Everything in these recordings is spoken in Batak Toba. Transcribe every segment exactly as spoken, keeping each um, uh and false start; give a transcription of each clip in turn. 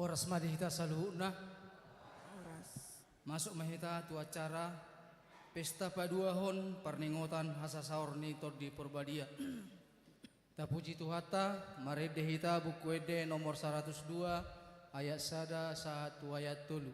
Horas ma di hita saluhutna. Horas. Masuk ma hita tu acara pesta paduahon parningotan hasasaor ni Tondi Porbadia. Tapuji Tuhanta, marende hita Buku Ende nomor saratus dua, ayat sada sahat tu ayat tolu.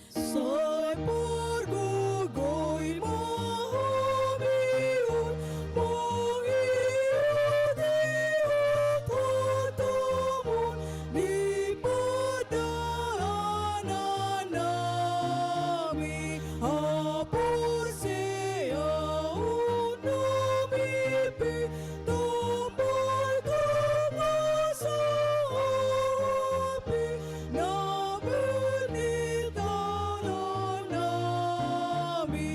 Sai pargogoi ma hami on mangihut hataMon di pardalanan nami, haporseaon nami pe tambah tangkas, hape na bernit dalan nami.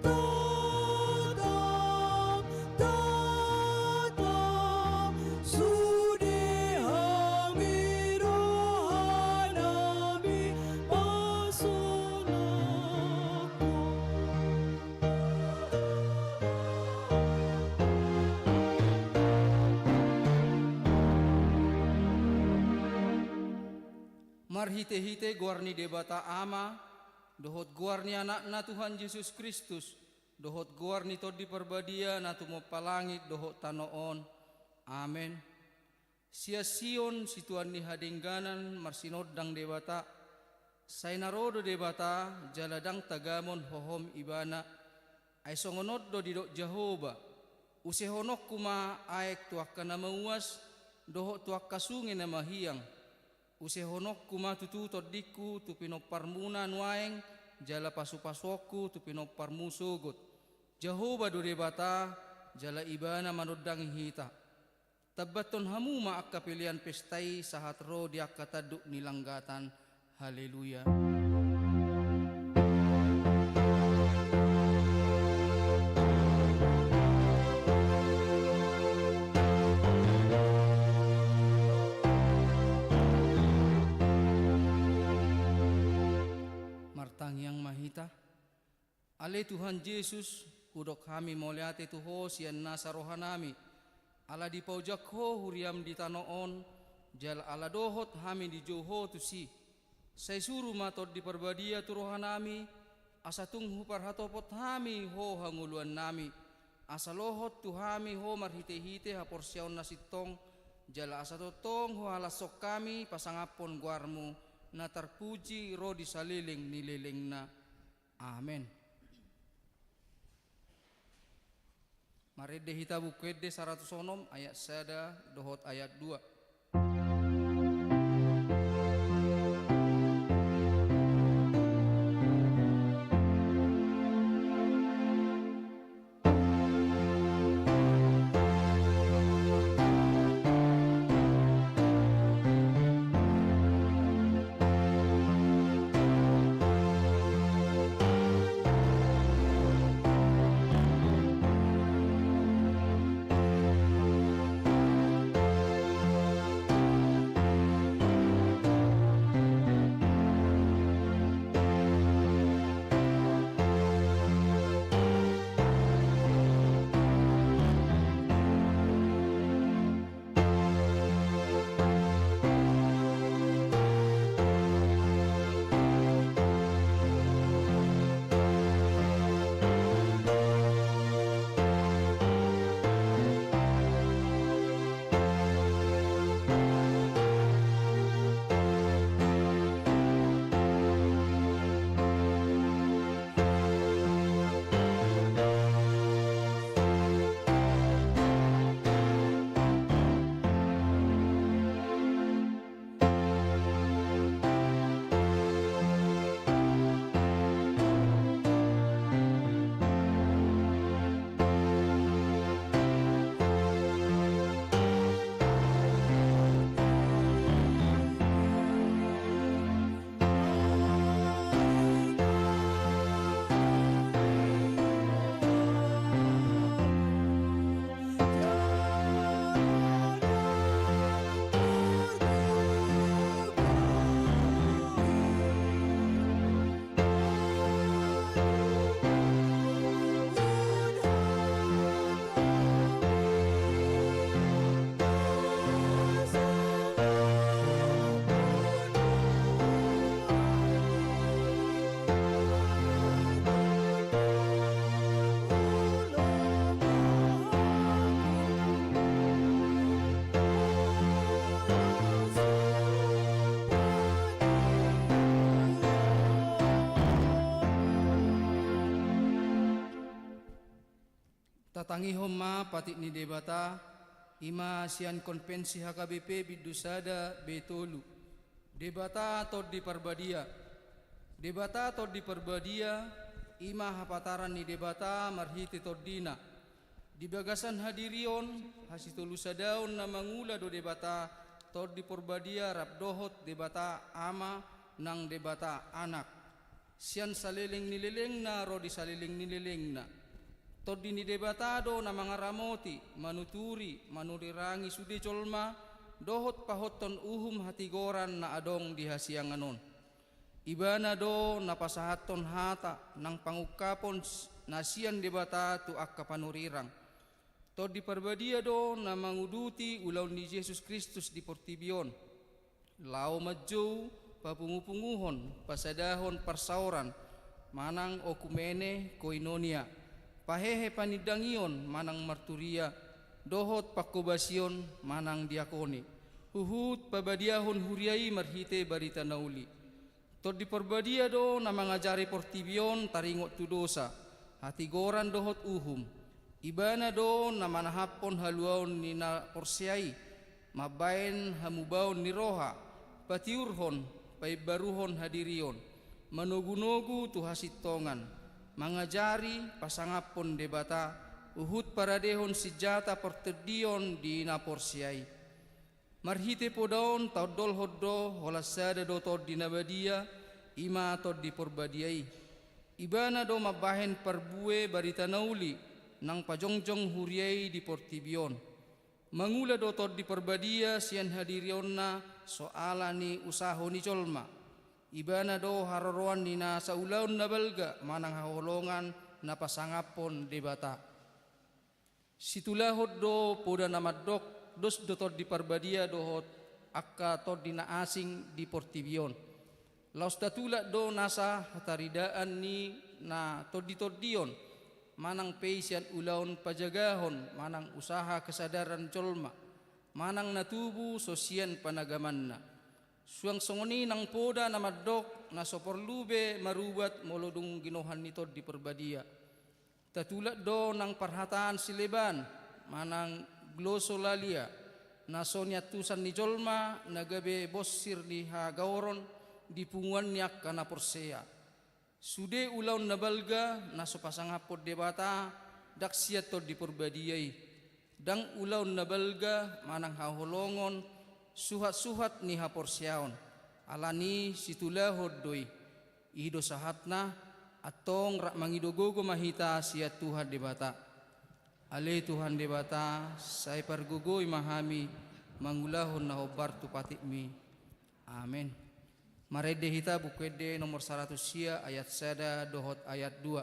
Tatap, tatap, sude hami roha nami pasolangkon. Marhitehite goar ni Debata Ama, dohot goar ni Anakna Tuhan Jesus Kristus, dohot goar ni Tondi Parbadia na tumompa langit dohot tano on. Amen. Sian Sion, situan ni hadengganan, marsinondang Debata, sai na ro do Debata, jala ndang tagamon hohom Ibana. Ai songon on do didok Jahowa: Usehononku ma aek tu angka na mauas, dohot tu angka sunge na mahiang. Usehononku ma tutu tondingku tu pinomparmuna nuaeng, jala pasupasuonku tu pinomparmu sogot. Jahowa do Debata, jala Ibana manondangi hita. Tambathon hamu ma angka pelean pesta i sahat ro di angka tanduk ni langgatan. Haleluya. Martangiang ma hita. Ale Tuhan Jesus, hudok hami mauliate tu Ho sian nasa rohanami, ala dipaojak Ho huriaM di tano on, jala ala dohot hami dijou Ho tusi. Sai suru ma Tondi Parbadia tu rohanami, asa tung huparhatopot hami Ho hangoluannami, asa lohot tu hami Ho marhitehite haporseaon na sintong, jala asa tongtong huhalashon hami pasangaphon goarMu, na tarpuji ro di saleleng ni lelengna. Amen. Marende hita Buku Ende saratus onom ayat sada dohot ayat dua. Tatangihon ma patik ni Debata, i ma sian Konvensi H K B P bindu sada B tolu. Debata Tondi Parbadia. Debata Tondi Parbadia, i ma hapataran ni Debata marhite TondiNa. Di bagasan hadirion, hasitolusadaon na mangula do Debata Tondi Parbadia rap dohot Debata Ama nang Debata Anak. Sian saleleng ni lelengna ro di saleleng ni lelengna. Tondi ni Debata do na mangaramoti, manuturi, manurirangi sude jolma, dohot pahothon uhum hatigoran na adong di hasiangan on. Ibana do na pasahathon hata nang pangungkapon s-, na sian Debata tu angka panurirang. Tondi Parbadia do na manguduti ulaon ni Jesus Kristus di portibi on. Laho manjou, papungupunguhon, pasadahon parsaoran, manang oikumene, koinonia, pahehe panindangion, manang marturia, dohot pangkobasion, manang diakoni, huhut pabadiahon huria i marhite barita na uli. Tondi Parbadia do na mangajari portibi on taringot tu dosa, hatigoran dohot uhum. Ibana do na manahaphon haluaon ni na porsea i, mambahen hamubaon ni roha, patiurhon, paimbaruhon hadirion, manogunogu tu hasintongan, mangajari pasangaphon Debata, huhut paradehon sinjata partondion di na porsea i. Marhite poda on taondolhon do holan sada do Tondi na badia, i ma Tondi Parbadia i. Ibana do mambahen parbue barita na uli, nang pajongjong huria i di portibi on. Mangula do Tondi Parbadia sian hadirionna so ala ni usaho ni jolma. Ibana do haroroan ni na saulaon na balga manang haholongan na pasangaphon Debata. Situlahon do poda na mandok, dos do Tondi Parbadia dohot angka tondi na asing di portibi on. Laos tatulak do nasa hataridaan ni na tonditondion, manang pe i sian ulaon pajagahon, manang usaha kesadaran jolma, manang na tubu so sian panagamanna. Suang songon i nang poda na mandok, na so porlu be marubat molo dung ginohan ni Tondi Parbadia. Tatulak do nang parhataan sileban, manang glosolalia, na so niantusan ni jolma na gabe bonsir ni hagaoron di punguan ni angka na porsea. Sude ulaon na balga na so pasangaphon Debata, ndang sian Tondi Parbadia i. Ndang ulaon na balga manang haholongon, suhatsuhat ni haporseaon. Alani i situlahon do i. I do sahatna, antong rap mangido gogo ma hita sian Tuhan Debata. Ale Tuhan Debata, sai pargogoi ma hami mangulahon na hombar tu patikmi. Amen. Marende hita Buku Ende nomor saratus sia, ayat sada dohot ayat dua.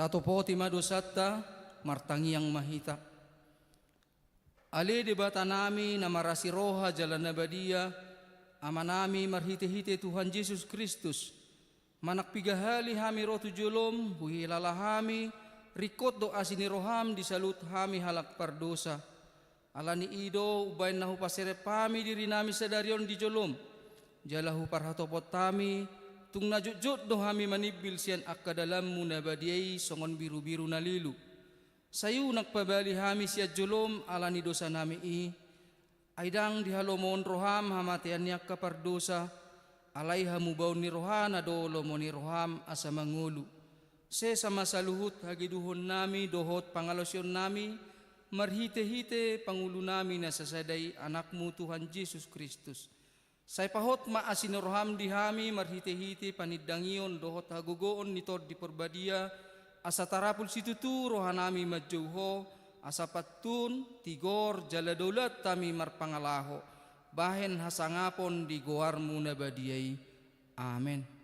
Tatopoti ma dosanta, martangiang ma hita. Ale Debata nami na marasi roha jala na badia, Ama nami marhitehite Tuhan Jesus Kristus, manang piga hali hami ro tu jolom, huhilala hami, ringkot do asi ni roham di saluhut hami halak pardosa. Alani i do umbaen na hupaserep hami diri nami sadari on di jolom, jala huparhatopot hami, tung na jotjot do hami manimbil sian angka dalanmu na badia i songon birubiru na lilu. Sai unang pabali hami sian jolom ala ni dosa nami i, ai ndang dihalomohon roham hamatean ni angka pardosa, alai hamubaon ni rohana do lomo ni roham asa mangolu. Sesa ma saluhut hageduhon nami dohot pangalaosion nami, marhitehite pangulu nami na sasada i, Anakmu Tuhan Jesus Kristus. Sai pahot ma asi ni roham di hami marhitehite panindangion dohot hagogoon ni Tondi Parbadia, asa tarapul situtu roha nami manjou Ho, asa pantun, tigor, jala daulat hami marpangalaho, bahen hasangapon di goarmu na badia i. Amen.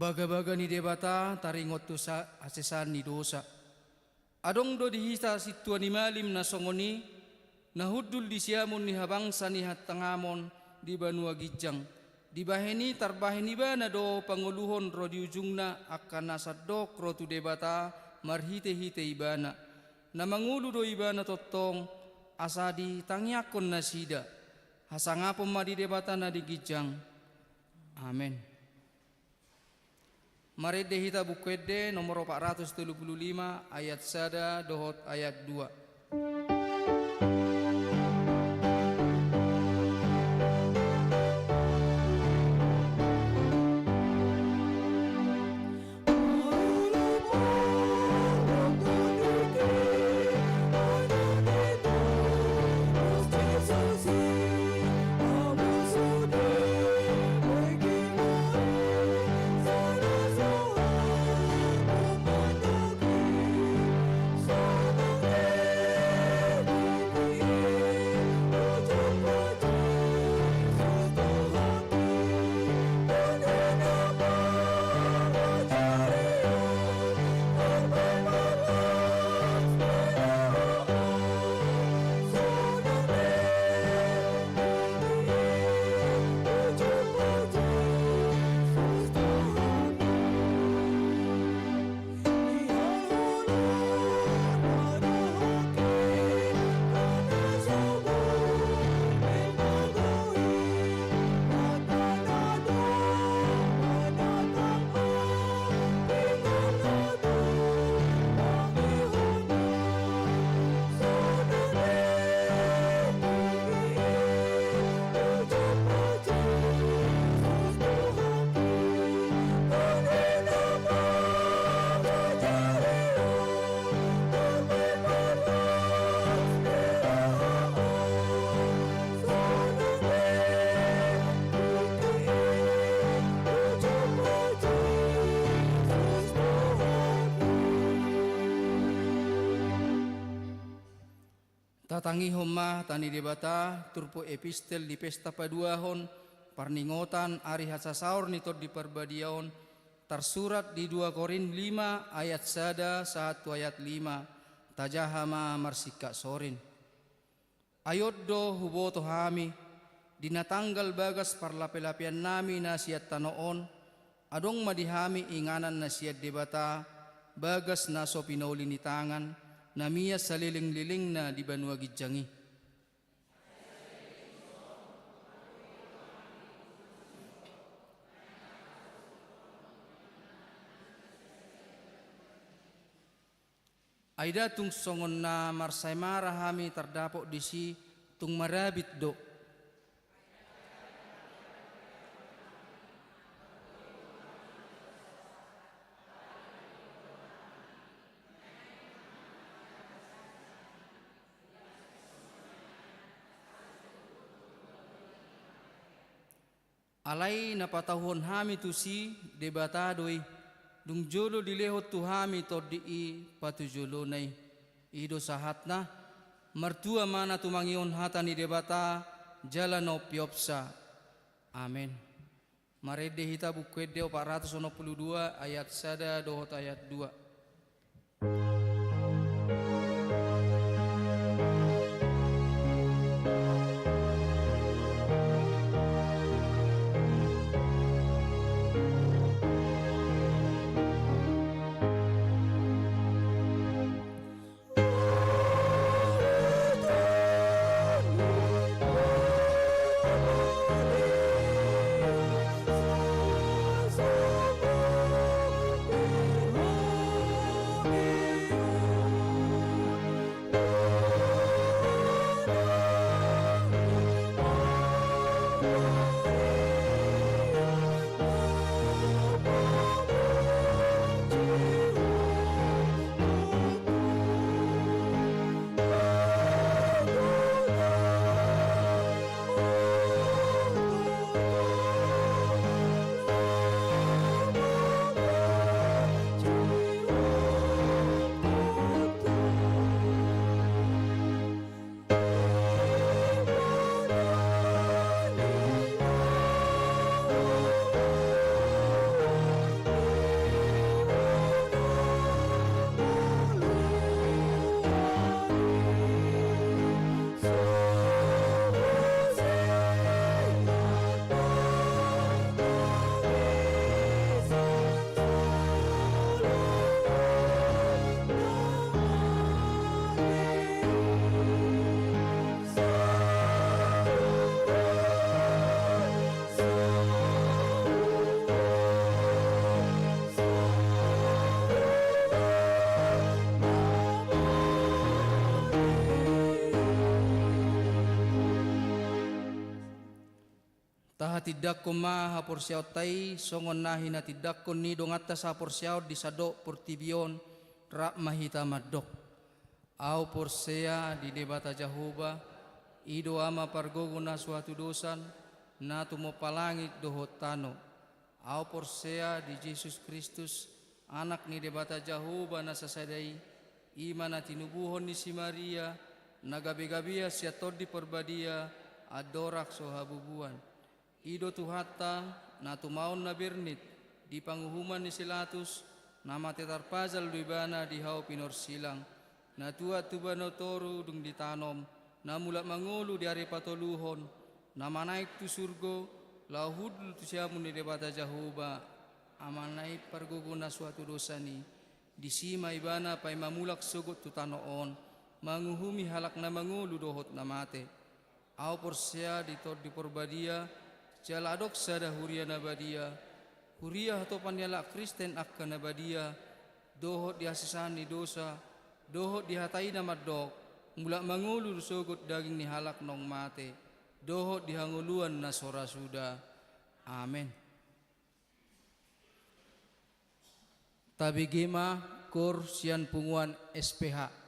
Bagabaga ni Debata taringot tu sa-, hasesaan ni dosa. Adong do di hita sintua ni malim na songon i, na hundul di siamun ni habangsa ni hantangamon di banua ginjang. Dibahen i tarbahen ibana do pangoluhon ro di ujungna angka na sandok ro tu Debata marhitehite ibana. Na mangolu do ibana tongtong, asa ditangiangkon nasida. Hasangapon ma di Debata na di ginjang. Amen. Marende hita Buku Ende nomor opat ratus tolu pulu lima, ayat sada dohot ayat dua. Tatangihon ma hata ni Debata, turpuk epistel di pesta paduahon, parningotan ari hasasaor ni Tondi Parbadia on, tarsurat di dua Korint lima ayat sada sahat tu ayat lima, tajaha ma marsingkat sorin. Ai on do huboto hami, di na tanggal bagas parlapelapeannami na sian tano on, adong ma di hami inganan na sian Debata, bagas na so pinauli ni tangan, na mian salelenglelengna di banua ginjang i. Ai nda tung songon na marsaemara hami tardapot disi, tung marabit do. Alai na patauhon hami tusi, Debata do i, dung jolo dilehon tu hami Tondi i patujolona i. I do sahatna, martua ma na tumangihon hata ni Debata, jala na umpeopsa. Amen. Marende hita Buku Ende opat ratus onom pulu dua ayat sada dohot ayat dua. Tindangkon ma haporseaonta i songon na hinatindangkon ni donganta sahaporseaon di sandok portibi on. Rap ma hita mandok: Ahu porsea di Debata Jahowa, i do Ama pargogo na so hatudosan, na tumompa langit dohot tano. Ahu porsea di Jesus Kristus, Anak ni Debata Jahowa na sasada i, i ma na tinubuhon ni si Maria, na gabegabean sian Tondi Parbadia, andorang so habubuan. I do Tuhanta, na tumaon na bernit, di panguhuman ni si Latus, na mate tarpajal do Ibana di hau pinorsilang, na tuat tu banua toru dung ditanom, na mulak mangolu di ari patoluhon, na manaek tu surgo, laho hundul tu siamun ni Debata Jahowa, Amana i pargogo na so hatudosan i. Disi ma Ibana paima mulak sogot tu tano on, manguhumi halak na mangolu dohot na mate. Ahu porsea di Tondi Parbadia, jala adong sada huria na badia, huria hatopan ni halak Kristen angka na badia, dohot di hasesaan ni dosa, dohot di hata i na mandok, mulak mangolu do sogot daging ni halak naung mate, dohot di hangoluan na so ra suda. Amen. Tabege ma koor sian punguan S P H.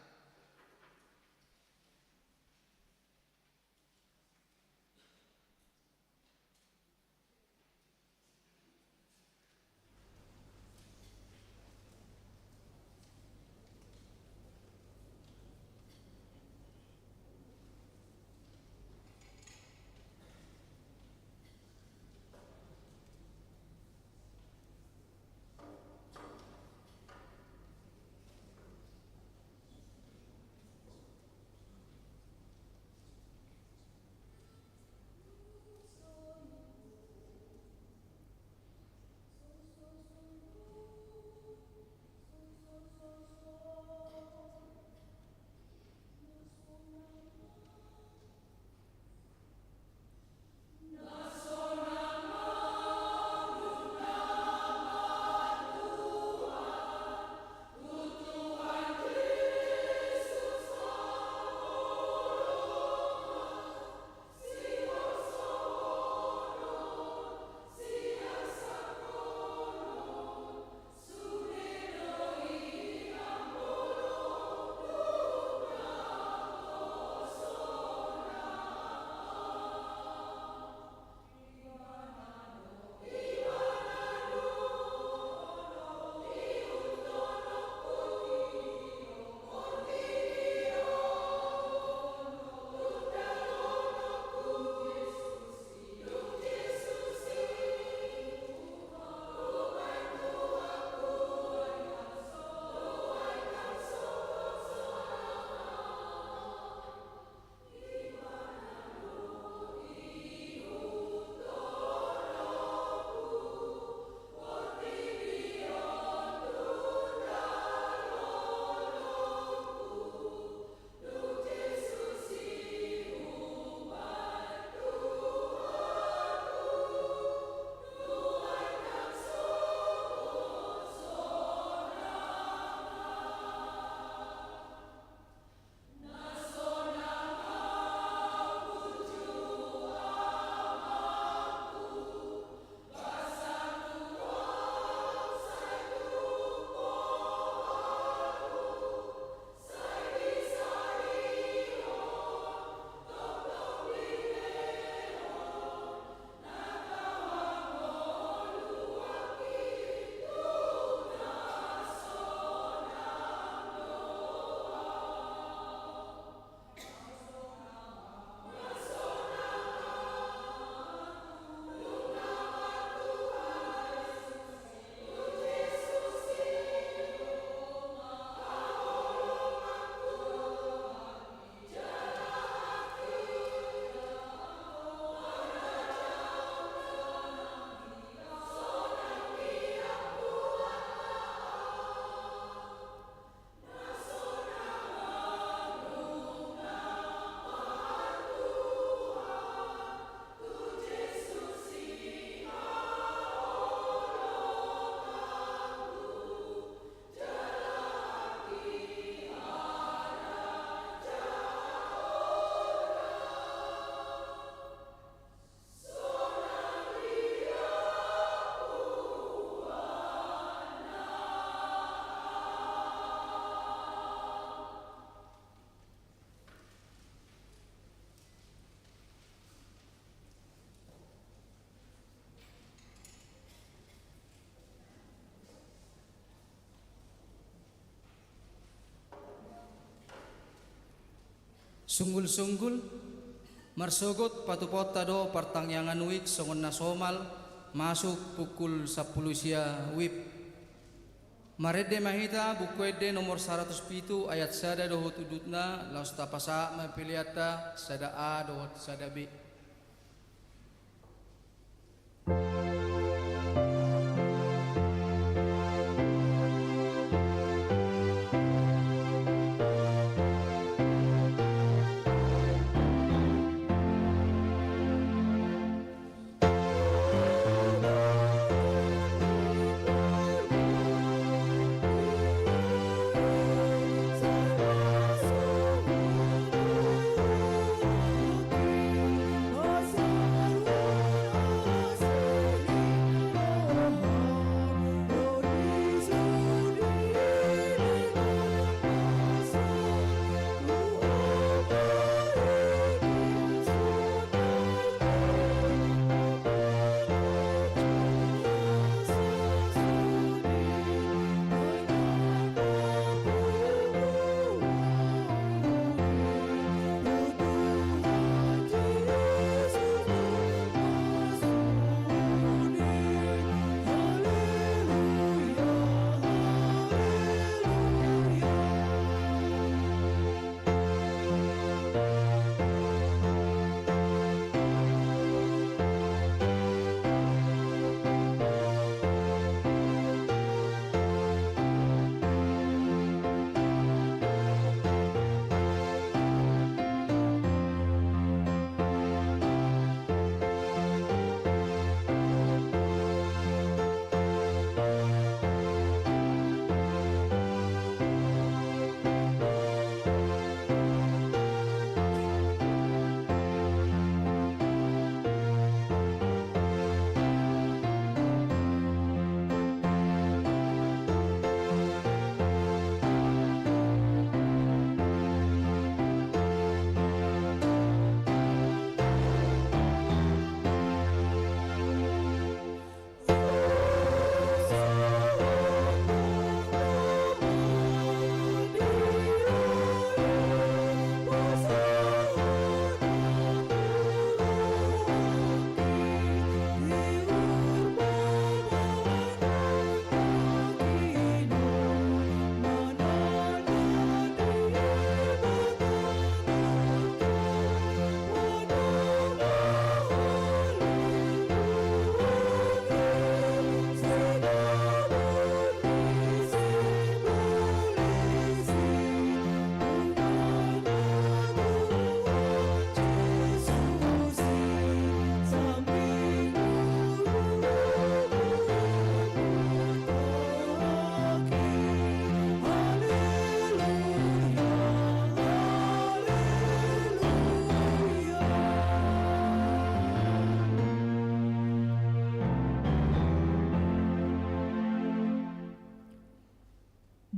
Sunggul-sunggul, marsogot patupaonta do partangiangan wib songon na somal, masuk pukul sampulu sia wib. Marende ma hita Buku Ende nomor saratus pitu ayat sada dohot udutna, laos tapasahat ma peleanta sada A dohot sada B.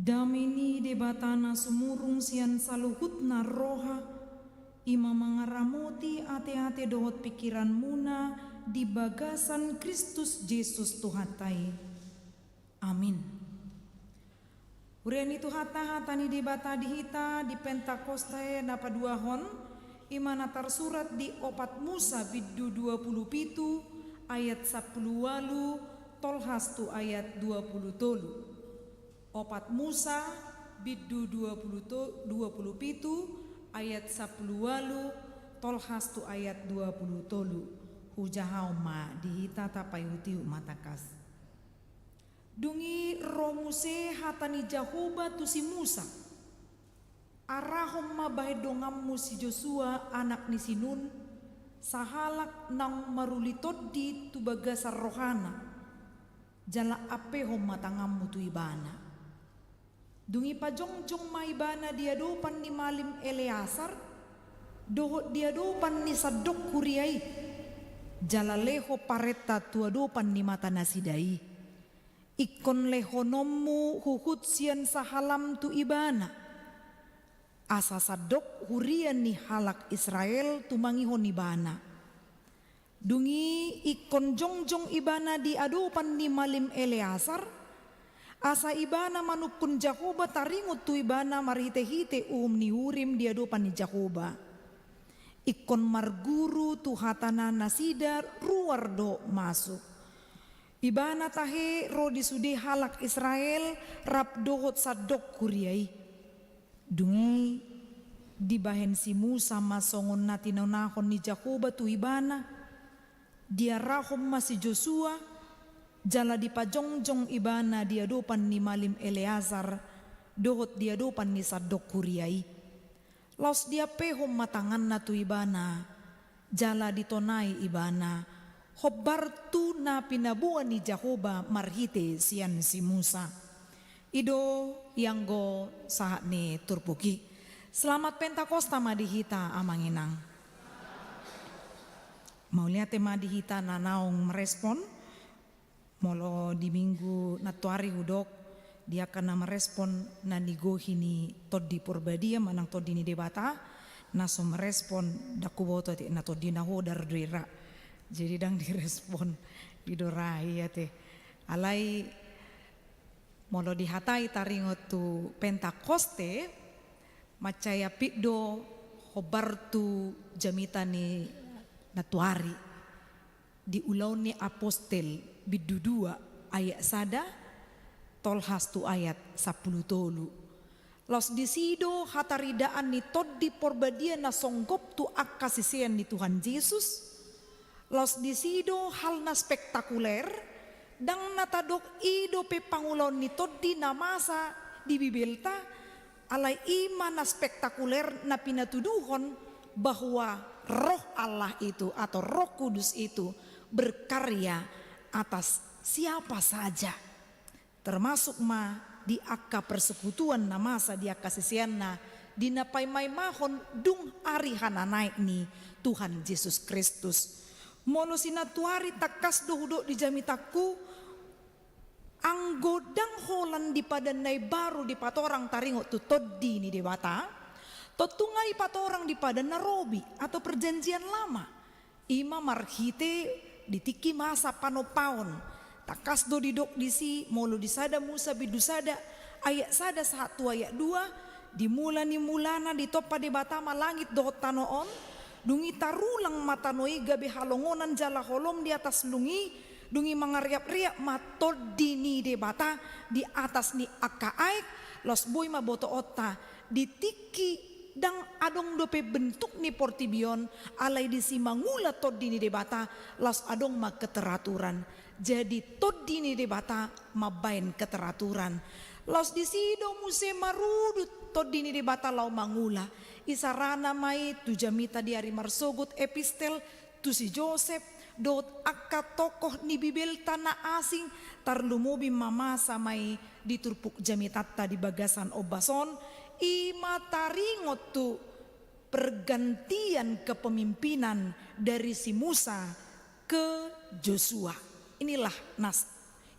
Dame ni Debata na sumurung sian saluhutna roha, i ma mangaramoti ateate dohot pingkiranmuna di bagasan Kristus Jesus Tuhanta i. Amin. Huria ni Tuhanta, hata ni Debata di hita di Pentakosta na paduahon, i ma na tarsurat di opat Musa bindu dua pulu pitu ayat sampulu ualu tolhas tu ayat dua pulu tolu. Opat Musa bindu dua pulu to-, dua pulu pitu ayat sampulu ualu tolhas tu ayat dua pulu tolu. Hujahaon ma di hita, tapaihutihut ma tangkas. Dung i ro muse hata ni Jahowa tu si Musa: Arahon ma bahen donganmu si Josua anak ni si Nun, sahalak naung maruli tondi tu bagasan rohana, jala ampehon ma tanganmu tu ibana. Dung i pajongjong ma ibana di adopan ni malim Eleasar, dohot di adopan ni sandok huria i, jala lehon parenta tu adopan ni mata nasida i. Ingkon lehononmu huhut sian sahalam tu ibana, asa sandok huria ni halak Israel tumangihon ibana. Dung i ingkon jongjong ibana di adopan ni malim Eleasar, Asa ibana manungkun Jahowa taringot tu ibana marhitehite uhum ni Urim di adopan ni Jahowa. Ingkon marguru tu hatana nasida ruar dohot masuk. Ibana tahe ro di sude halak Israel rap dohot sandok huria i. Dung i dibahen si Musa ma songon na tinonahon ni Jahowa tu ibana. Diarahon ma si Josua, jala dipajongjong ibana di adopan ni malim Eleazar dohot di adopan ni sandok huria i. Laos diampehon ma tanganna tu ibana, jala ditonai ibana, hombar tu na pinaboa ni Jahowa marhite sian si Musa. I do ianggo sahat ni turpuk i. Selamat Pentakosta ma di hita, amang inang. Mauliate ma di hita na naung merespon. Molo di minggu nantuari hudok, di angka na merespon na nigohi ni Tondi Porbadia manang Tondi ni Debata, na so merespon ndang huboto ate, na tondina hodar do i ra. Jadi ndang direspon, i do ra i ate. Alai molo dihatai taringot tu Pentakoste, mansai apik do hombar tu jamita ni nantuari. Di Ulaon ni Apostel bindu dua ayat sada, tolhas tu ayat sampulu tolu. Laos disi do hataridaan ni Tondi Porbadia na songgop tu angka sisean ni Tuhan Jesus. Laos disi do hal na spektakuler, ndang na tadok i dope pangulaon ni tondi na masa di Bibelta, alai i ma na spektakuler na pinatuduhon bahwa Roh Allah itu atau Roh Kudus itu berkarya atas siapa saja, termasuk ma di angka persekutuan na masa di angka siseanna di na paimaimahon dung ari hananaek ni Tuhan Jesus Kristus. Molo sinantuari tangkas do hudok di jamitangku, anggo ndang holan di Padan na imbaru dipatorang taringot tu Tondi ni Debata, tontu nga dipatorang di Padan na robi atau Perjanjian Lama. I ma marhite di tingki masa panompaon. Tangkas do didok disi, molo di sada Musa bindu sada ayat sada sahat tu ayat dua, di mula ni mulana ditompa Debata ma langit dohot tano on, dung i tarulang ma tano i gabe halongonan jala holom di atas lung i, dung i mangariapriap ma Tondi ni Debata di atas ni angka aek. Laos boi ma botoonta, di tingki ndang adong dope bentuk ni portibi on, alai disi mangula Tondi ni Debata, laos adong ma keteraturan. Jadi Tondi ni Debata mambaen keteraturan. Laos disi do muse marudut Tondi ni Debata laho mangula. Isarana ma i tu jamita di ari marsogot, epistel, tu si Josep, dohot angka tokoh ni Bibelta na asing, tarlumobi ma masa ma i di turpuk jamitanta di bagasan ombas on, i ma taringot tu pergantian kepemimpinan dari si Musa ke Josua. Inilah nas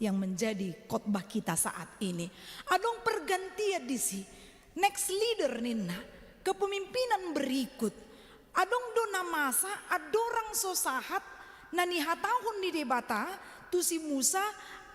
yang menjadi khotbah kita saat ini. Adong pergantian disi, next leader ninna, kepemimpinan berikut. Adong do na masa andorang so sahat na nihatahon ni Debata tu si Musa,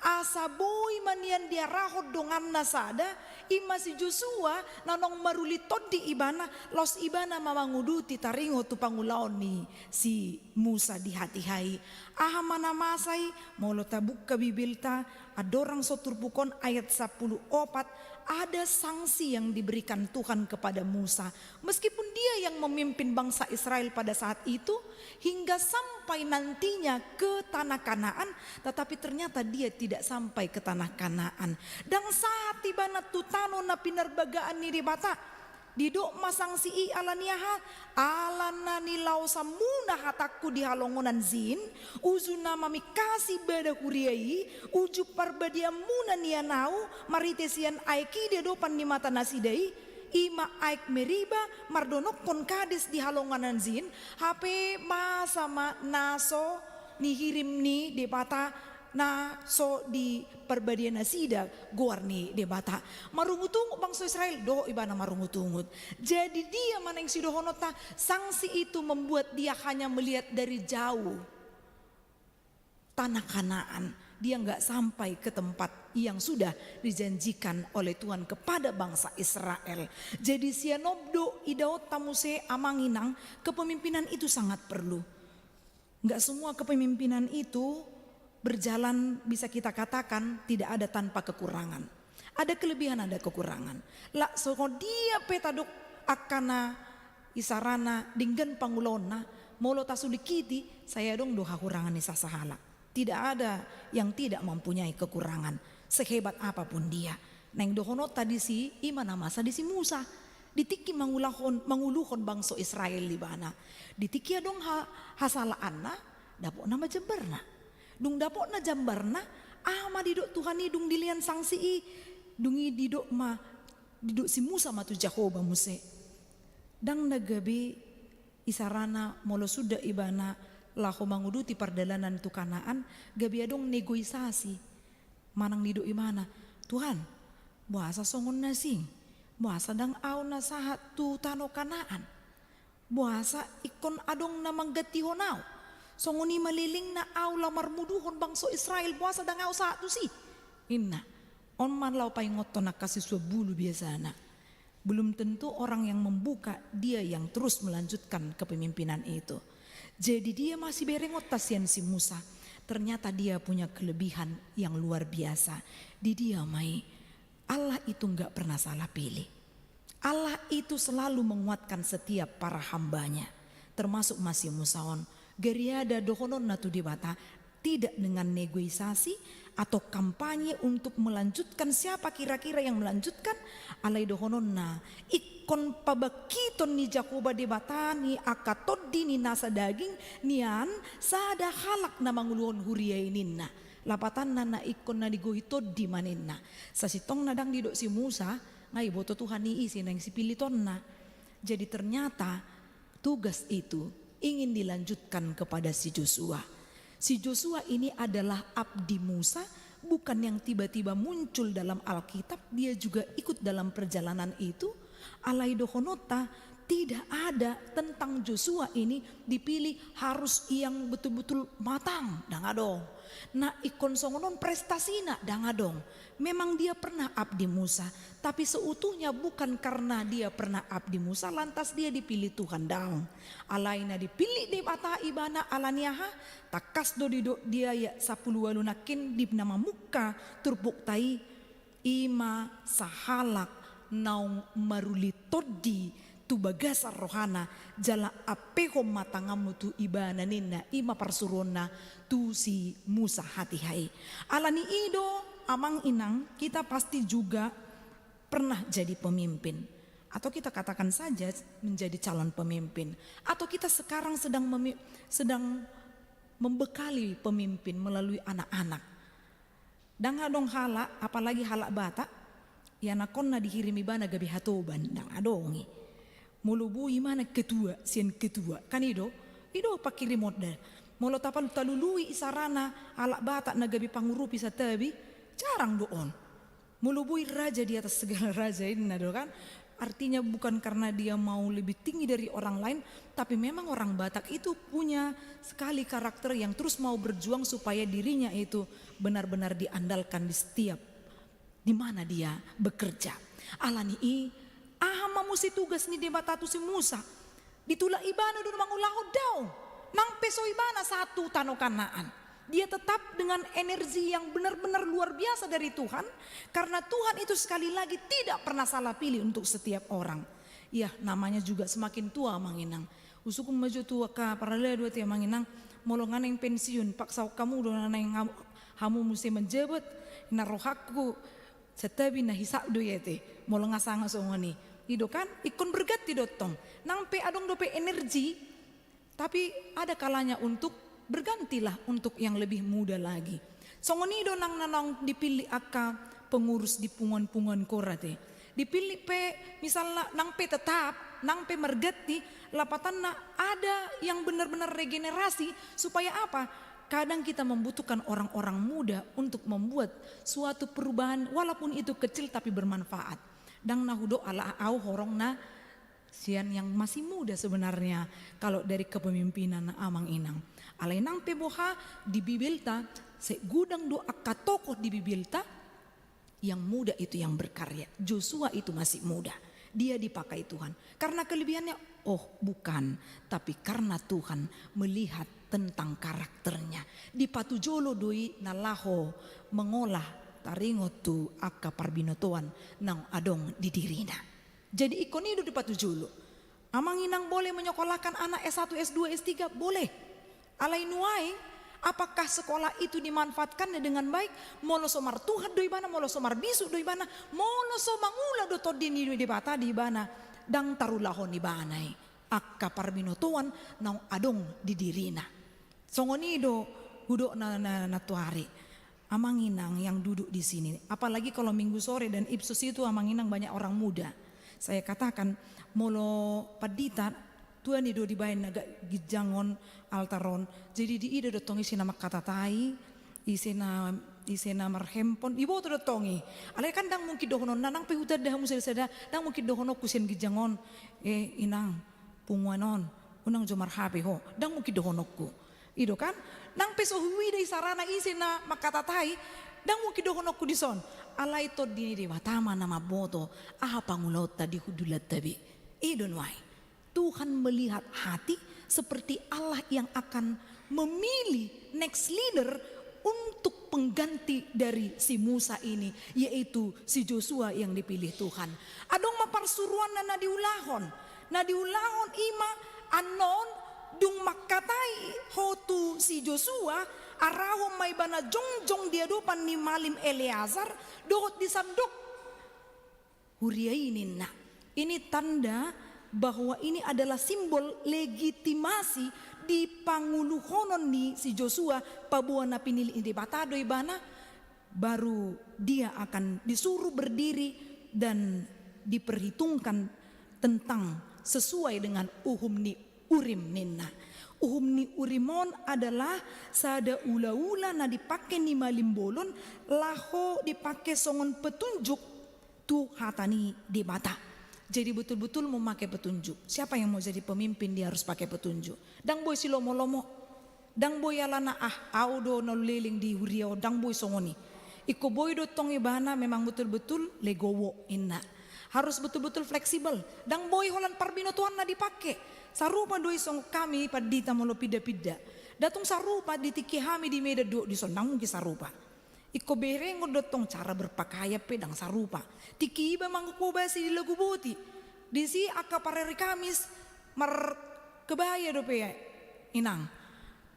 asa boi ma nian diarahon donganna sada, i ma si Josua, na naung maruli tondi ibana, laos ibana ma manguduti taringot tu pangulaon ni si Musa di hatiha i. Aha ma na masa i? Molo tabuka Bibelta, andorang so turpuk on ayat sampulu opat, ada sanksi yang diberikan Tuhan kepada Musa. Meskipun dia yang memimpin bangsa Israel pada saat itu, hingga sampai nantinya ke tanah Kanaan, tetapi ternyata dia tidak sampai ke tanah Kanaan. Ndang sahat ibana tu tano na pinarbagaan ni Debata. Didok ma sanksi i ala ni aha? Ala na nilaosanmuna hatangku di halongonan Zin, uju na mamingkasi bada huria i, uju parbadianmuna nian ahu marhite sian aek i di adopan ni mata nasida i, i ma aek Meriba mardonokkon Kades di halongonan Zin, hape masa ma na so nihirim ni Debata, na so diparbadia nasida goar ni Debata. Marungutungut bangso Israel, dohot ibana marungutungut. Jadi dia ma naeng sidohononta, sanksi itu membuat dia hanya melihat dari jauh tanah Kanaan. dia nggak sampai ke tempat yang sudah dijanjikan oleh Tuhan kepada bangsa Israel. Jadi sian on do idaonta muse amang inang, kepemimpinan itu sangat perlu. Nggak semua kepemimpinan itu berjalan, bisa kita katakan tidak ada tanpa kekurangan. Ada kelebihan, ada kekurangan. Laos songon dia pe tadok angka na isarana denggan pangulaonna, molo tasulingkiti, sai adong do hahurangan ni sasahalak. Tidak ada yang tidak mempunyai kekurangan, sehebat apapun dia. Naeng dohononta disi, i ma na masa di si Musa. Di tingki mangulahon, manguluhon bangso Israel ibana. Di tingki adong ha-, hasalaanna, dapotna ma jambarna. Dung dapotna jambarna, aha ma didok Tuhan i dung dilehon sanksi i, dung i didok ma, didok si Musa ma tu Jahowa muse. Ndang na gabe isarana molo suda ibana laho manguduti pardalanan tu Kanaan, gabe adong negosiasi. Manang didok ibana, Tuhan, boasa songon na asing? Boasa ndang ahu na sahat tu tano Kanaan? Boasa ingkon adong na manggantihon ahu? Songon i ma lelengna ahu laho marmuduhon bangso Israel, boasa ndang ahu sahat tusi? Ninna. On ma laho paingothon angka sisuan bulu biasana. Belum tentu orang yang membuka, dia yang terus melanjutkan kepemimpinan itu. Jadi dia masih berengonta sian si Musa. Ternyata dia punya kelebihan yang luar biasa. Di dia ma i, Allah itu nggak pernah salah pilih. Allah itu selalu menguatkan setiap para hambanya. Termasuk ma si Musa on. Gariada dohononna tu Debata, tidak dengan negosiasi atau kampanye untuk melanjutkan siapa kira-kira yang melanjutkan, alai dohononna, ingkon pabangkiton ni Jahowa Debata ni angka tondi ni nasa daging nian sada halak na manguluhon huria i ninna. Lapatanna na ingkon na digohi tondi ma ninna. Sasintongna ndang didok si Musa, nga iboto Tuhan i ise naeng sipilitonna. Jadi ternyata tugas itu ingin dilanjutkan kepada si Josua. Si Josua ini adalah abdi Musa, bukan yang tiba-tiba muncul dalam Alkitab, dia juga ikut dalam perjalanan itu. Alai dohononta, tidak ada tentang Josua ini dipilih harus yang betul-betul matang, ndang adong. Na ingkon songon on prestasina, ndang adong. Memang dia pernah abdi Musa, tapi seutuhnya bukan karena dia pernah abdi Musa lantas dia dipilih Tuhan, daong. Alai na dipilih Debata ibana ala ni aha? Tangkas do didok di ayat sampulu ualu nangkin di na mamungka turpukta i, i ma sahalak naung maruli tondi tu bagasan rohana, jala ampehon ma tanganmu tu ibana ninna, i ma parsuruonna tu si Musa hatiha i. Ala ni i do, amang inang, kita pasti juga pernah jadi pemimpin. Atau kita katakan saja menjadi calon pemimpin. Atau kita sekarang sedang memi-, sedang membekali pemimpin melalui anak-anak. Ndang adong halak, apalagi halak Batak, ianakhonna dihirim ibana gabe hatoban, ndang adong i. Molo boi ma na ketua, sian ketua, kan i do, i do pangkirimonta. Molo tapal-, talului isarana halak Batak na gabe pangurupi santabi, jarang do on. Molo boi raja di atas segala raja, ninna do kan. Artinya bukan karena dia mau lebih tinggi dari orang lain, tapi memang orang Batak itu punya sekali karakter yang terus mau berjuang supaya dirinya itu benar-benar diandalkan di setiap di mana dia bekerja. Ala ni i, aha ma muse tugas ni Debata tu si Musa? Ditulak ibana do mangulahon, daong. Nang pe so ibana sahat tu tano Kanaan, dia tetap dengan energi yang benar-benar luar biasa dari Tuhan, karena Tuhan itu sekali lagi tidak pernah salah pilih untuk setiap orang. Ya, namanya juga semakin tua, amang inang. Husungkun ma jo tu angka parhalado ate, amang inang, molo nga naeng pensiun, paksahon hamu do na naeng hamu, hamu muse manjabat, na rohangku, santabi na hisap do i ate, molo nga sanga songon i. I do kan, ingkon berganti do tong. Nang pe adong dope energi, tapi ada kalanya untuk bergantilah untuk yang lebih muda lagi. Songon i do nang na naung dipillit angka pengurus di punguan-punguan kor ate. Dipillit pe misalna nang pe tetap, nang pe marganti, lapatanna ada yang benar-benar regenerasi, supaya apa? Kadang kita membutuhkan orang-orang muda untuk membuat suatu perubahan, walaupun itu kecil tapi bermanfaat. Ndang na hudok ala au horong na Sian yang masih muda sebenarnya, kalau dari kepemimpinan amang inang. Alai nang pe boha di Bibelta, segudang do angka tokoh di Bibelta, yang muda itu yang berkarya. Josua itu masih muda. Dia dipakai Tuhan. Karena kelebihannya? Oh, bukan. Tapi karena Tuhan melihat tentang karakternya. Dipatujolo do i na laho mengolah taringot tu angka parbinotoan naung adong di dirina. Jadi ingkon i do dipatujolo. Amang inang boleh menyekolahkan anak S satu, S dua, S tiga? Boleh. Alai nuaeng, apakah sekolah itu dimanfaatkannya dengan baik? Molo so martuhan do ibana, molo so marbisuk do ibana, molo so mangula do Tondi ni Debata di ibana, ndang tarulahon ibana i angka parbinotoan naung adong di dirina. Songon i do hudok na, na, na tuari. Amang inang yang duduk di sini, apalagi kalau minggu sore dan Ipsos itu, amang inang, banyak orang muda. Saya katakan, molo pandita, tuani do dibaen agak ginjang on, altar on. Jadi diida do tong ise na mangkatatai, ise na, ise na marhempon, diboto do tong i. Alai kan ndang mungkin dohononna, nang pe hutanda hamu sada-sada, ndang mungkin dohononku sian ginjang on, eh, inang, punguan on, unang jo mar-H P ho, ndang mungkin dohononku. I do kan? Nang pe so huida isarana ise na mangkatatai, ndang mungkin dohononku dison. Alai Tondi ni Debata ma na mamboto aha pangulaonta di hundulanta be. I do nuaeng. Tuhan melihat hati seperti Allah yang akan memilih next leader untuk pengganti dari si Musa ini, yaitu si Josua yang dipilih Tuhan. Adong ma parsuruanna na diulahon. Na diulahon i ma annon dung mangkatai ho tu si Josua, arahon ma ibana jongjong di adopan ni malim Eleazar, dohot di sandok huria i ninna. Ini tanda bahwa ini adalah simbol legitimasi di panguluhonon ni si Josua, paboa na pinilih ni Debata do ibana, baru dia akan disuruh berdiri dan diperhitungkan tentang sesuai dengan uhum ni Urim ninna. Uhum ni Urim on adalah sada ulaula na dipake ni malim bolon laho dipake songon petunjuk tu hata ni Debata. Jadi betul-betul memakai petunjuk. Siapa yang mau jadi pemimpin, dia harus pakai petunjuk. Ndang boi silomolomo. Ndang boi alana, ah, au do na leleng di huria on, ndang boi songon i. Ingkon boi do tong ibana memang betul-betul legowo inna. Harus betul-betul fleksibel. Ndang boi holan parbinotoanna dipake. Sarupa do i songon hami pandita molo pinda-pinda. Ndang tung sarupa di tingki hami di Medan dohot dison, ndang mungkin sarupa. Ingkon berengon do tong, cara berpakaian pe ndang sarupa. Tingki iba mangkobasi di Laguboti. Disi angka parari Kamis markebaya dope, inang.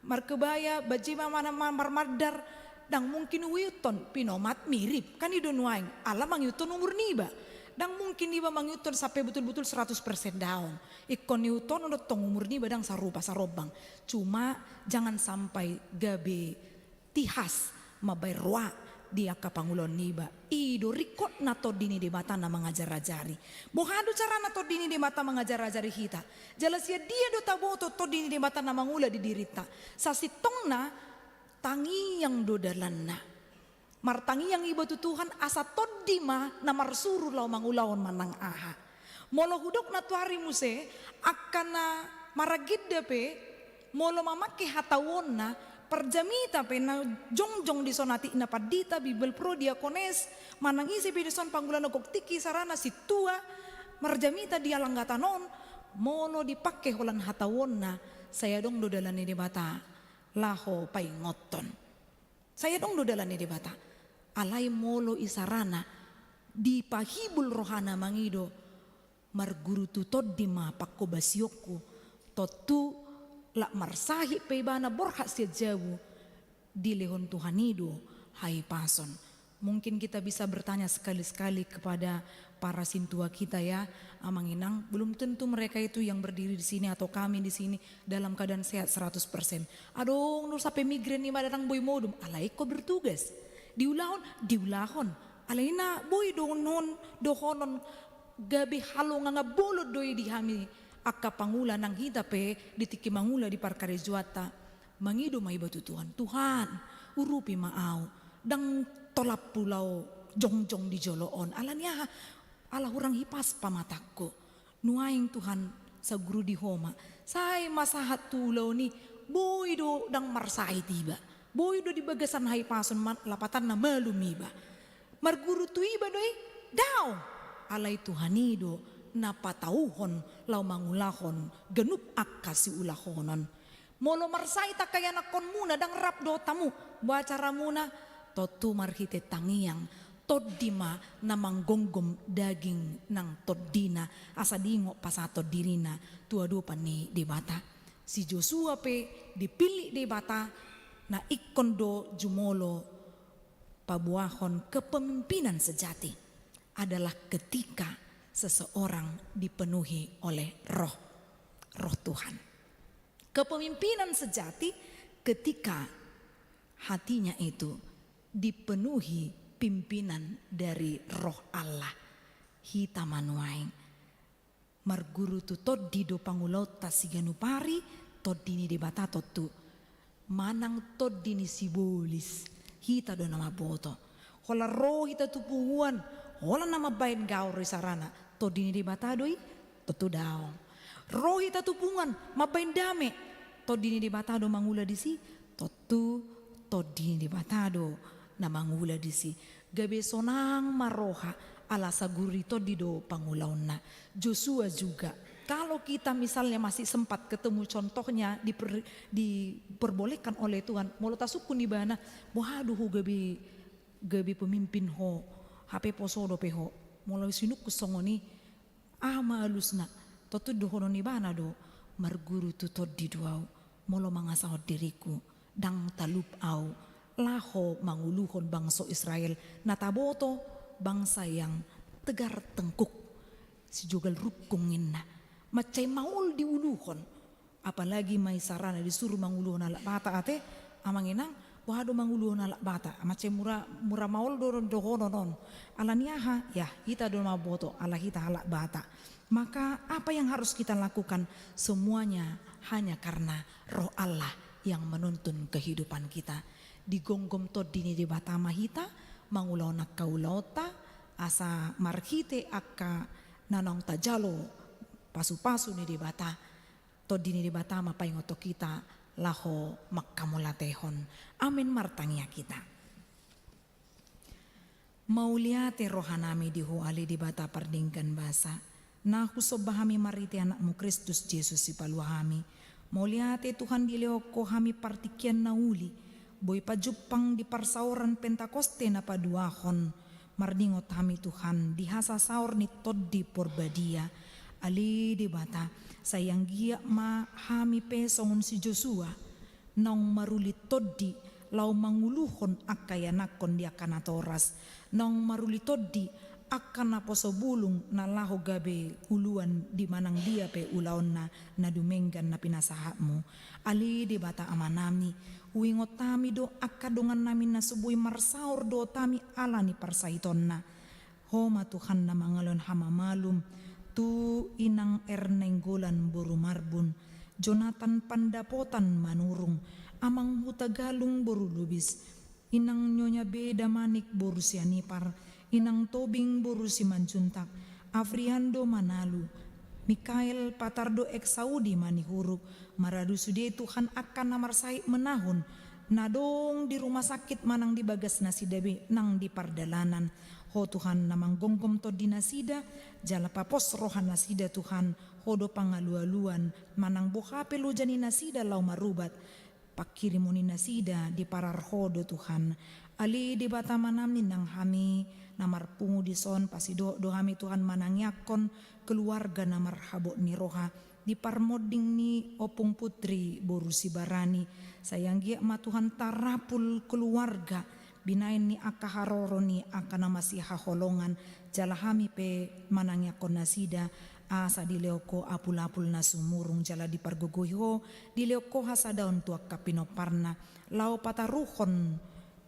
Markebaya, bajima mana ma-, marmandar, ndang mungkin huihuthon pinomat mirip, kan i do nuaeng, ala mangihuthon umur niba. Ndang mungkin iba mangihuthon sampe betul-betul seratus persen daong. Ingkon ihuthon do tong umur niba ndang sarupa, sarombang. Cuma jangan sampai gabe tihas mambaen roa di angka pangulaon niba. I do ringkotna Tondi ni Debata na mangajar-ajari. Boha do carana Tondi ni Debata mangajar-ajari hita? Jala sian dia do taboto Tondi ni Debata na mangula di dirinta? Sasintongna, tangiang do dalanna. Martangiang iba tu Tuhan asa tondi ma na marsuru laho mangulahon manang aha. Molo hudok na tuari muse, angka na maragenda pe, molo mamake hatauonna, parjamita pe na jongjong dison, atik na pandita, Bibelvrouw, diakones, manang ise pe dison pangula na gok tingki sarana, sintua, marjamita di alanggatan on, molo dipake holan hatauonna, sai adong do dalan ni Debata laho paingothon. Sai adong do dalan ni Debata. Alai molo isarana dipahibul rohana mangido, marguru tu tondi ma pangkobasionku, tontu lak marsahit pe ibana borhat sian jabu, dilehon Tuhan i do hahipason. Mungkin kita bisa bertanya sekali-sekali kepada para sintua kita ya, Amang Inang, belum tentu mereka itu yang berdiri di sini atau kami di sini dalam keadaan sehat seratus persen. Adong do sampe migrain i ma ndang boi modom, alai ingkon bertugas. Diulahon, diulahon. Alai na boi dohonon, dohonon gabe halongangan bolon do i di hami angka pangula nang hita pe di tingki mangula di parkarejoanta. Mangido ma iba tu Tuhan, Tuhan, urupi ma au, ndang tolaphu laho jongjong di jolo on. Ala ni aha? Ala hurang hipas pamatangku. Nuaeng Tuhan, saguru di Ho ma, sai ma sahat tu ulaon i, boi do ndang marsahit iba, boi do di bagasan hahipason ma-, lapatanna malum iba. Marguru tu iba do i? Daong. Alai Tuhan i do na patauhon laho mangulahon ganup angka siulahonon. Molo marsahit angka ianakkonmuna, ndang rap do tamu, boha caramuna? Tontu marhite tangiang, tondi ma na manggomgom daging nang tondina, asa diingot pasahathon dirina tu adopan ni Debata. Si Josua pe dipillit Debata, na ingkon do jumolo paboahon kepemimpinan sejati adalah ketika seseorang dipenuhi oleh Roh, Roh Tuhan. Kepemimpinan sejati ketika hatinya itu dipenuhi pimpinan dari Roh Allah. Hita ma nuaeng marguru tu tondi do pangulaonta siganup ari, tondi ni Debata tontu. Manang tondi ni sibolis, hita do na mamboto. Holan ro hita tu punguan, holan na mambahen gaor isarana, tondi ni Debata do i? Tontu daong. Ro hita tu punguan mambahen dame, tondi ni Debata do mangula disi? Tontu tondi ni Debata do na mangula disi. Gabe sonang ma roha ala saguru i tondi do pangulaonna. Josua juga. Kalau kita misalnya masih sempat ketemu contohnya diper-, diperbolehkan oleh Tuhan, molo tasungkun ibana, boha do ho gabe, gabe pemimpin ho, hape poso dope ho. Molo sinungkun songon i, aha ma alusna? Tontu dohonon ibana do, marguru tu tondi do ahu, molo mangasahon diringku, ndang talup ahu laho manguluhon bangso Israel, na taboto bangsa yang tegar tengkuk, sijogal rungkung ninna, mansai maol diuluhon. Apalagi ma isarana disuru manguluhon halak Batak ate, amang inang, boha do manguluhon halak Batak? Mansai mura, mura maol do dohonon on. Ala ni aha? Ya, hita do mamboto, ala hita halak Batak. Maka apa yang harus kita lakukan? Semuanya hanya karena Roh Allah yang menuntun kehidupan kita. Digomgom tondi ni Debata ma hita mangulahon angka ulaonta, asa marhite angka na naung tajalo pasupasu ni Debata, tondi ni Debata ma paingothon hita laho manghamauliatehon. Amen. Martangiang hita. Mauliate rohanami di Ho ale Debata pardenggan basa, na husomba hami marhite Anakmu Kristus Jesus Sipalua hami. Mauliate Tuhan, dilehon Ho hami partingkian na uli, boi pajumpang di parsaoran Pentakoste na paduahon. Marningot hami Tuhan di hasasaor ni Tondi Porbadia. Ale Debata, sai anggiat ma hami pe songon si Josua, naung maruli tondi laho manguluhon angka ianakhon di angka natoras, naung maruli tondi angka naposo bulung na laho gabe uluan di manang dia pe ulaonna na dumenggan na pinasahatmu. Ale Debata Amanami, huingot hami do angka dongannami na so boi marsaor dohot hami ala ni parsahitonna. Ho ma Tuhan na mangalehon hamamalum tu Inang Erna Nainggolan boru Marbun, Jonatan Pandapotan Manurung, Amang Hutagalung boru Lubis, Inang Nyonya Beda Manik boru Sianipar, Inang Tobing boru Simanjuntak, Afriando Manalu, Mikael Patardo Eksaudi Manihuruk, maradu sude Tuhan angka na marsahit menahun, na adong di rumah sakit manang di bagas nasida be nang di pardalanan. Ho Tuhan na manggomgom tondi nasida, jala papos roha nasida Tuhan, Ho do pangalualuan, manang boha pe loja ni nasida laho marubat. Panghirimon ni nasida diparar Ho do Tuhan. Ale Debata Amanami, nang hami na marpungu dison, pasidok do hami Tuhan manangiangkon keluarga na marhabot ni roha di parmonding ni Ompung Putri boru Sibarani. Sai anggiat ma Tuhan tarapul keluarga, binaen ni angka haroro ni angka na masihaholongan, jala hami pe manangiangkon nasida, asa dilehon Ho apulapul na sumurung jala dipargogoi Ho, dilehon Ho hasadaon tu angka pinomparna, laho pataruhon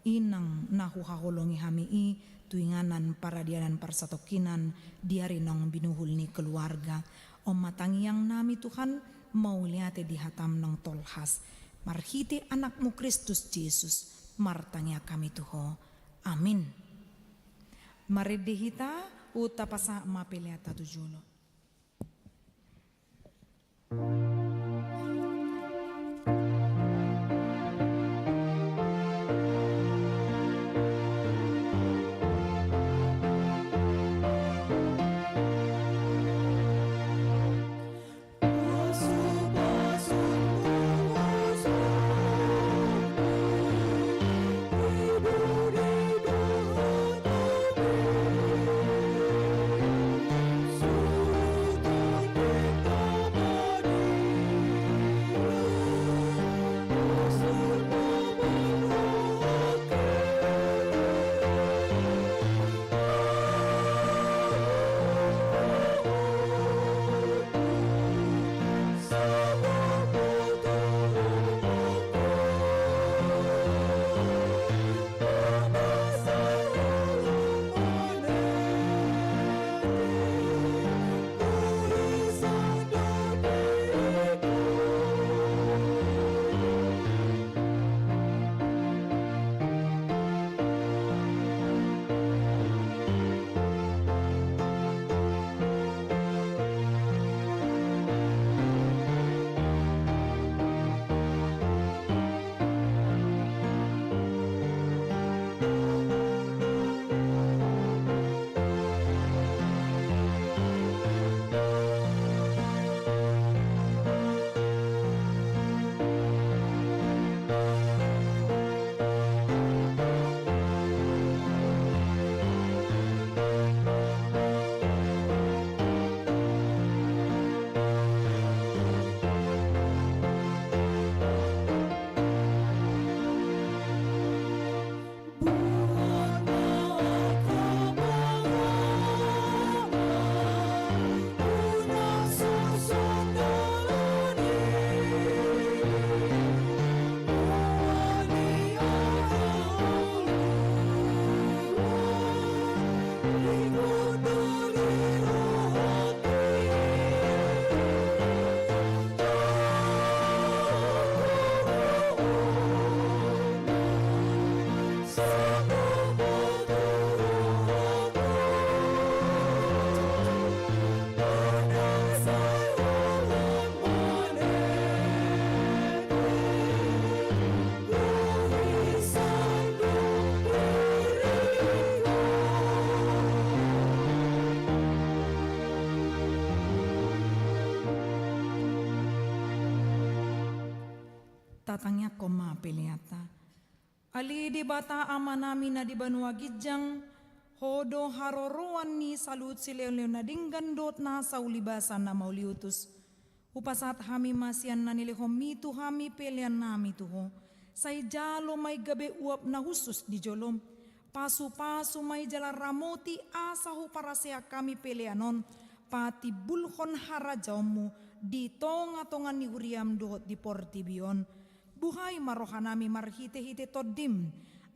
inang na huhaholongi hami i tu inganan paradianan parsatongkinan di ari naung binuhul ni keluarga. On ma tangiangnami Tuhan, mauliate di hataM naung tolhas. Marhite AnakMu Kristus Jesus, martangiang hami tu Ho. Amin. Marende hita, huta pasahat ma peleanta tu jolo. Tatangiangkon ma peleanta. Ale Debata Amanami na di banua ginjang, Ho do haroroan ni saluhut silehonlehon na denggan dohot na saulibasan na mauliutus. Hupasahat hami ma sian na nilehonMi tu hami peleannami tu Ho. Sai jalo ma i gabe uap na hushus di joloM. Pasupasu ma i jala ramoti asa huparaseak hami pelean on patimbulhon harajaonMu di tongatonga ni huriaM dohot di portibi on. Buhai ma rohanami marhitehite TondiM,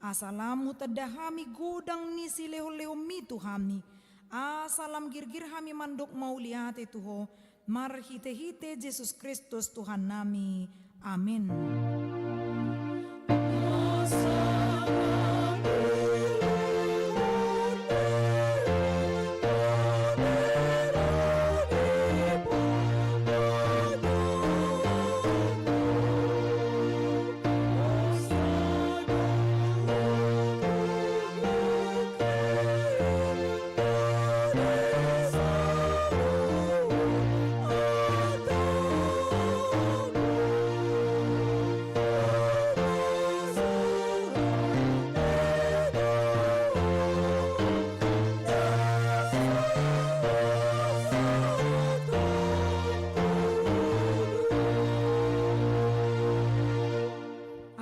asa lam hutanda hami godang ni silehonlehonMi tu hami, asa lam girgir hami mandok mauliate tu Ho, marhitehite Jesus Kristus Tuhannami. Amen.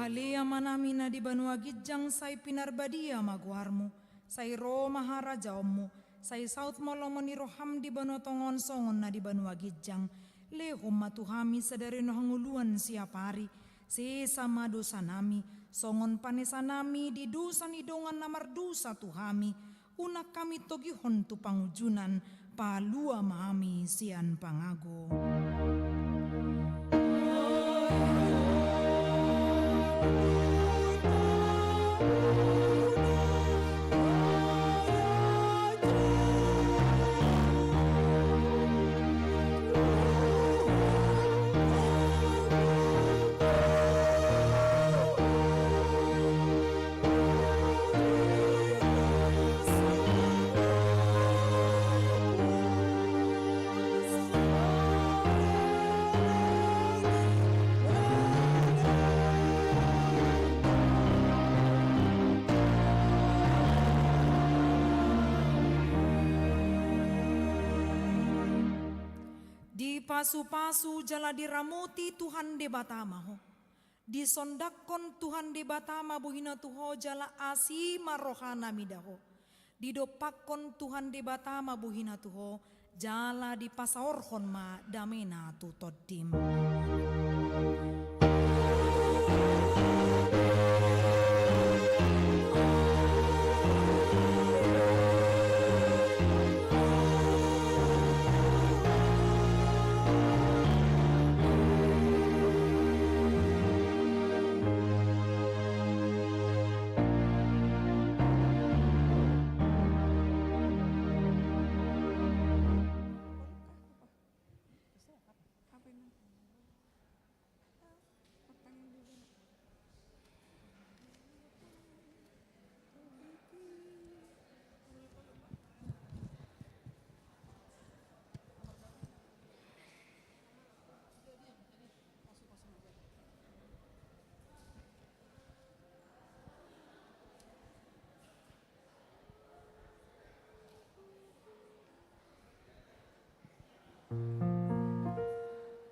Ale Amanami na di banua ginjang, sai pinarbadia ma goarMu, sai ro ma harajaonMu, sai saut ma lomo ni rohaM di banua tonga on songon na di banua ginjang. Lehon ma tu hami sadari on hangoluan siapari, sesa ma dosanami, songon panesanami di dosa ni dongan na mardosa tu hami, unang hami togihon tu pangunjunan, palua ma hami sian pangago. Dipasupasu jala diramoti Tuhan Debata ma ho. Disondangkon Tuhan Debata ma bohiNa tu ho jala asi ma rohaNa mida ho. Didompakkon Tuhan Debata ma bohiNa tu ho, jala dipasaorhon ma dameNa tu tondim.